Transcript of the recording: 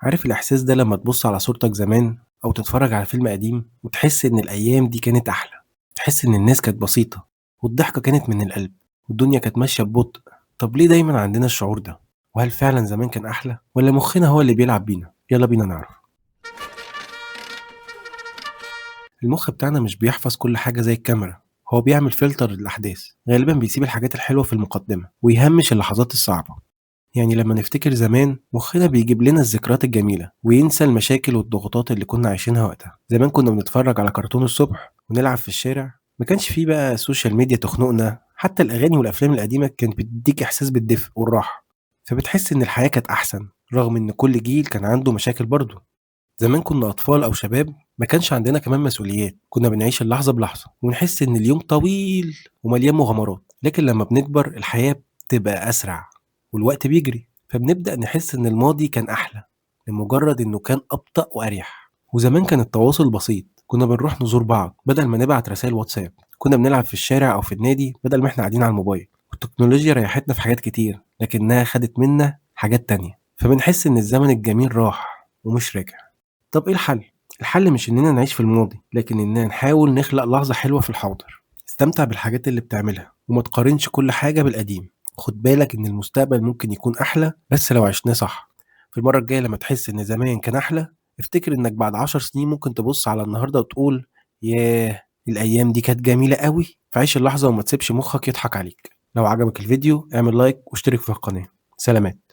عارف الإحساس ده لما تبص على صورتك زمان أو تتفرج على فيلم قديم وتحس إن الأيام دي كانت أحلى، تحس إن الناس كانت بسيطة والضحكة كانت من القلب والدنيا كانت ماشية ببطء. طب ليه دايما عندنا الشعور ده؟ وهل فعلا زمان كان أحلى ولا مخنا هو اللي بيلعب بينا؟ يلا بينا نعرف. المخ بتاعنا مش بيحفظ كل حاجة زي الكاميرا، هو بيعمل فلتر للأحداث، غالبا بيسيب الحاجات الحلوة في المقدمة ويهمش اللحظات الصعبة. يعني لما نفتكر زمان مخنا بيجيب لنا الذكريات الجميلة وينسى المشاكل والضغوطات اللي كنا عايشينها وقتها. زمان كنا بنتفرج على كرتون الصبح ونلعب في الشارع، ما كانش فيه بقى social media تخنقنا، حتى الأغاني والأفلام القديمة كانت بتديك إحساس بالدفء والراحة، فبتحس إن الحياة كانت أحسن رغم إن كل جيل كان عنده مشاكل برضه. زمان كنا أطفال أو شباب ما كانش عندنا كمان مسؤوليات، كنا بنعيش اللحظة بلحظة ونحس إن اليوم طويل ومليان مغامرات. لكن لما بنكبر الحياة بتبقى أسرع والوقت بيجري، فبنبدأ نحس إن الماضي كان أحلى لمجرد إنه كان أبطأ وأريح. وزمان كان التواصل بسيط، كنا بنروح نزور بعض بدل ما نبعت رسائل واتساب، كنا بنلعب في الشارع أو في النادي بدل ما إحنا قاعدين على الموبايل. والتكنولوجيا ريحتنا في حاجات كتير لكنها خدت منا حاجات تانية، فبنحس إن الزمن الجميل راح ومش راجع. طب إيه الحل؟ الحل مش إننا نعيش في الماضي، لكن إننا نحاول نخلق لحظة حلوة في الحاضر. استمتع بالحاجات اللي بتعملها وما تقارنش كل حاجة بالقديم. خد بالك إن المستقبل ممكن يكون أحلى بس لو عشناه صح. في المرة الجاية لما تحس إن زمان كان أحلى، افتكر إنك بعد 10 سنين ممكن تبص على النهاردة وتقول ياه الأيام دي كانت جميلة قوي. فعيش اللحظة وما تسيبش مخك يضحك عليك. لو عجبك الفيديو اعمل لايك واشترك في القناة. سلامات.